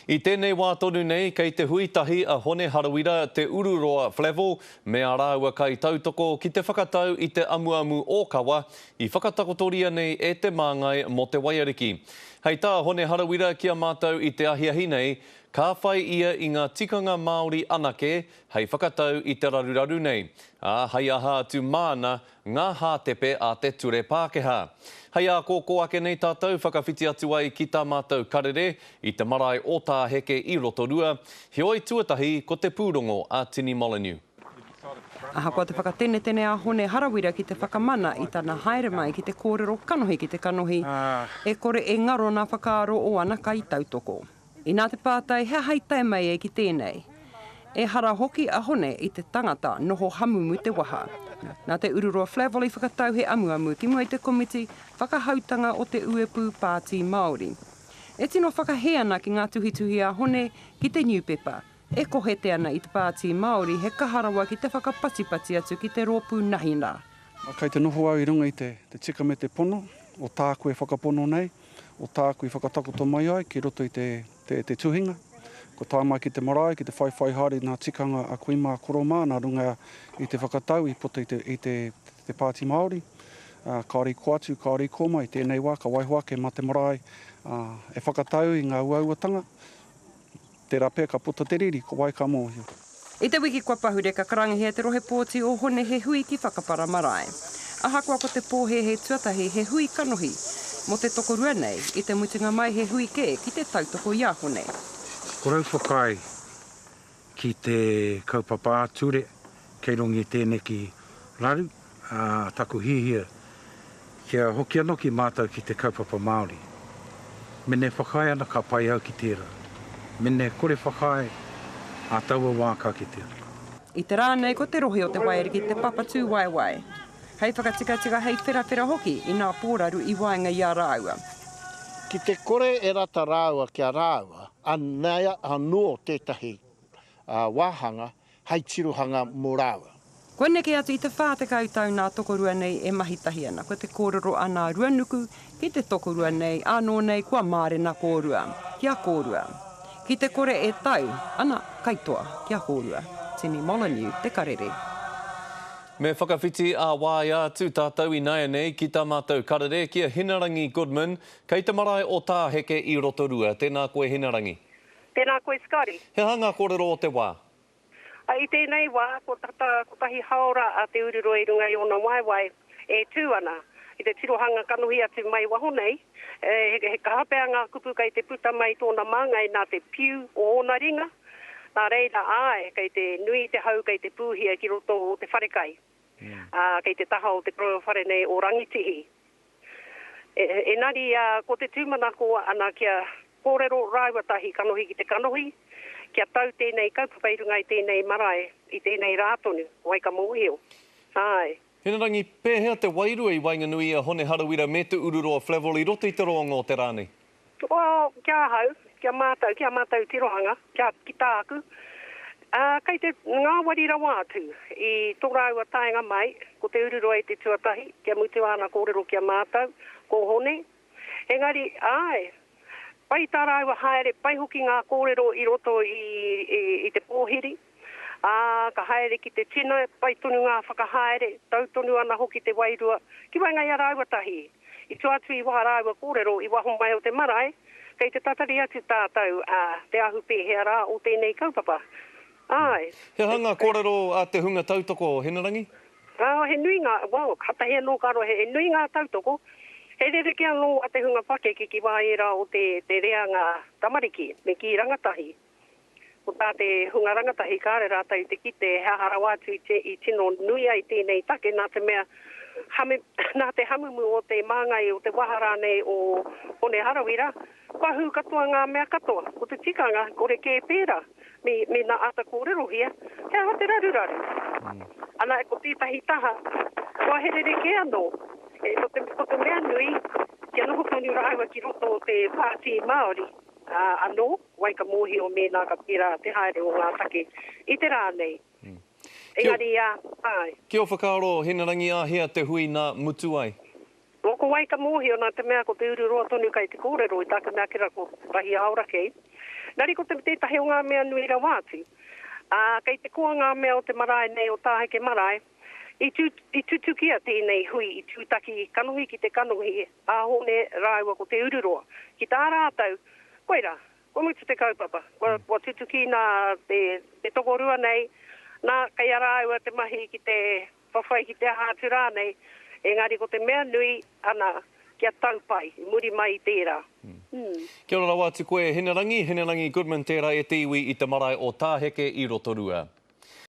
I tēnei wā tonu nei, kei te hui tahi a Hone Harawira, Te Ururoa Flavell me ā rāua kaitautoko ki te whakatau i te amuamu ōkawa i whakatakotoria nei e te māngai mō te waiariki. Hei tā Hone Harawira ki a mātou i te ahiahi nei, ka whai ia i ngā tikanga Māori anake hei whakatau i te raruraru nei, ā, hei aha atu māna Ngā hātepe a te ture Pākehā. Hei ākōkō ake nei tātou whakawhiti atu ai ki tā mātou karere i te marae o Tāheke i Rotorua, heoi tuatahi ko te pūrongo a Tini Molyneux. Ahakoa te whakatenetene a Hone Harawira ki te whakamana i tana haere mai ki te kōrero kanohi ki te kanohi, e kore e ngaro nā whakaaro o ana kaitautoko. Inā te pātai he aha i tae mai ai ki tēnei? Ehara hoki a Hone i te tangata noho hamumu te waha. Nā Te Ururoa Flavell i whakatau he amuamu ki mua i te komiti whakahautanga o te Uepū Pāti Māori. E tino whakahē ana ki ngā tuhituhi a Hone ki te niupepa, e kohete ana i te Pāti Māori he kaha rawa ki te whakapatipati atu ki te rōpū Nahina. Kei te noho au i runga i te tika me te pono o tāku e whakapono nei. o tāku i whakatakoto mai ai ki roto i te, te, te tuhinga. Kua tae mai ki te marae, ki te whaiwhai haere i ngā tikanga a kui mā, koro mā, nā runga i te whakatau i puta i te, i te, te Pāti Māori. Ā, kāore i kō atu, kāore i kō mai i tēnei wā, ka waiho ake mā te marae, ā, e whakatau i ngā uauatanga. Tērā pea ka puta te riri, ko wai ka mōhio. I te wiki kua pahure ka karangahia te rohe pōti o Hone he hui ki Whakapara Marae. Ahakoa ko te pōhēhē tuatahi he hui kanohi mō te tokorua nei, i te mutunga mai he hui kē ki te tautoko i a Hone. Ko rau whakaae ki te kaupapa ā-ture kei runga i tēneki raru, ā, taku hiahia kia hoki anō ki mātou ki te kaupapa Māori. Mene whakaae ana ka pai au ki tērā. Mene kore whakaae, ā taua wā ka kitea. I te rā nei ko te rohe o Te Waiariki te papa tūwaewae, hei whakatikatika, hei wherawhera hoki i nā pōraru i waenga i a rāua. Ki te kore e rata rāua ki a rāua, anō tētahi wāhanga hei tirohanga mō rāua. Kua neke atu i te 40 tau nā tokorua nei e mahi tahi ana. Ko te kōrero a nā Ruanuku ki te tokorua nei, ānō nei kua mārena kōrua. Ki a kōrua. Ki te kore e tau, ana, kaitoa, ki a kōrua. Tini Molyneux, Te Karere. Me whakawhiti ā-waea atu tātou ināianei ki tā mātou karere ki a Hinarangi Goodman, kei te marae o Tāheke i Rotorua. Tēnā koe Hinarangi. Tēnā koe Scotty. He aha ngā kōrero o te wā? I tēnei wā, kua tata kotahi haora a Te Ururoa i runga i ōna waewae e tū ana. I te tirohanga kanohi atu mai waho nei, he kaha pea ngā kupu kei te puta mai i tōna māngai nā te piu o ōna ringa. Nā reira, āe, kei te nui te hau kei te pūhia ki roto o te wharekai, ā, kei te taha o te koroua whare nei o Rangitihi. Engari, ko te tūmanako ana kia kōrero rāua tahi kanohi ki te kanohi, kia tau tēnei kaupapa i runga i tēnei marae, i tēnei rā tonu, wai ka mōhio. Āe. Hinerangi, pēhea te wairua i waenganui i a Hone Harawira me Te Ururoa Flavell i roto i te roanga o te rā nei? Well, ki ahau, ki a mātou, ki a mātou tirohanga, kia, ki tāku, ā, kei te ngāwari rawa atu i tō rāua taenga mai, ko Te Ururoa i te tuatahi, kia mutu āna kōrero ki a mātou, ko Hone. Engari, āe, pai tā rāua haere, pai hoki ngā kōrero i roto i, i, i te pōhiri, ā, ka haere ki te tina, pai tonu ngā whakahaere, tau tonu ana hoki te wairua, ki waenga i a rāua tahi. I tua atu i wā rāua kōrero i waho mai o te marae, kei te tatari atu tātou, ā, te ahu pēhea rā o tēnei kaupapa. Āe. He aha ngā kōrero a te hunga tautoko, Hinerangi? Ā, he nui ngā, well, kātahi anō ka rohe, he nui ngā tautoko. He rerekē anō a te hunga pakeke ki wā ērā o te, te reanga tamariki, me kī rangatahi. Ko tā te hunga rangatahi kāre rātou i te kite he aha rawa atu i te i tino nui ai tēnei take nā te mea hame nā te hamumu o te māngai o te waha rānei o Hone Harawira pahū katoa ngā mea katoa. Ko te tikanga kore kē pērā me mēnā āta kōrerohia he aha te raruraru. Ana ko tētahi taha kua he rerekē anō. E ko te ko te mea nui kia noho tonu rāua ki roto o te Pāti Māori. Ā, anō, wai ka mōhio mēnā ka pērā te haere o ngā take i te rā nei. Engari, ā, āe. Ki ō whakaaro, Hinerangi, āhea te hui nā mutu ai? Nō ko wai ka mōhio, nā te mea ko Te Ururoa tonu kei te kōrero i tāku mea ake rā ko Rahi Haora kei. Engari ko te tētahi o ngā mea nui rawa atu, ā, kei te koa ngā mea o te marae nei o Tāheke Marae, i tū, i tutukia tēnei hui i tūtaki kanohi ki te kanohi a Hōne rāua ko Te Ururoa. Ki tā rātou, koirā, kua mutu te kaupapa, kua, kua tutuki nā te, te tokorua nei, nā, kei a rāua te mahi ki te whawhai ki te aha atu rānei, engari ko te mea nui, ana, kia tau pai i muri mai i tērā. Kia ora rawa atu koe Hinerangi, Hinerangi Goodman tērā e te iwi i te marae o Tāheke i Rotorua.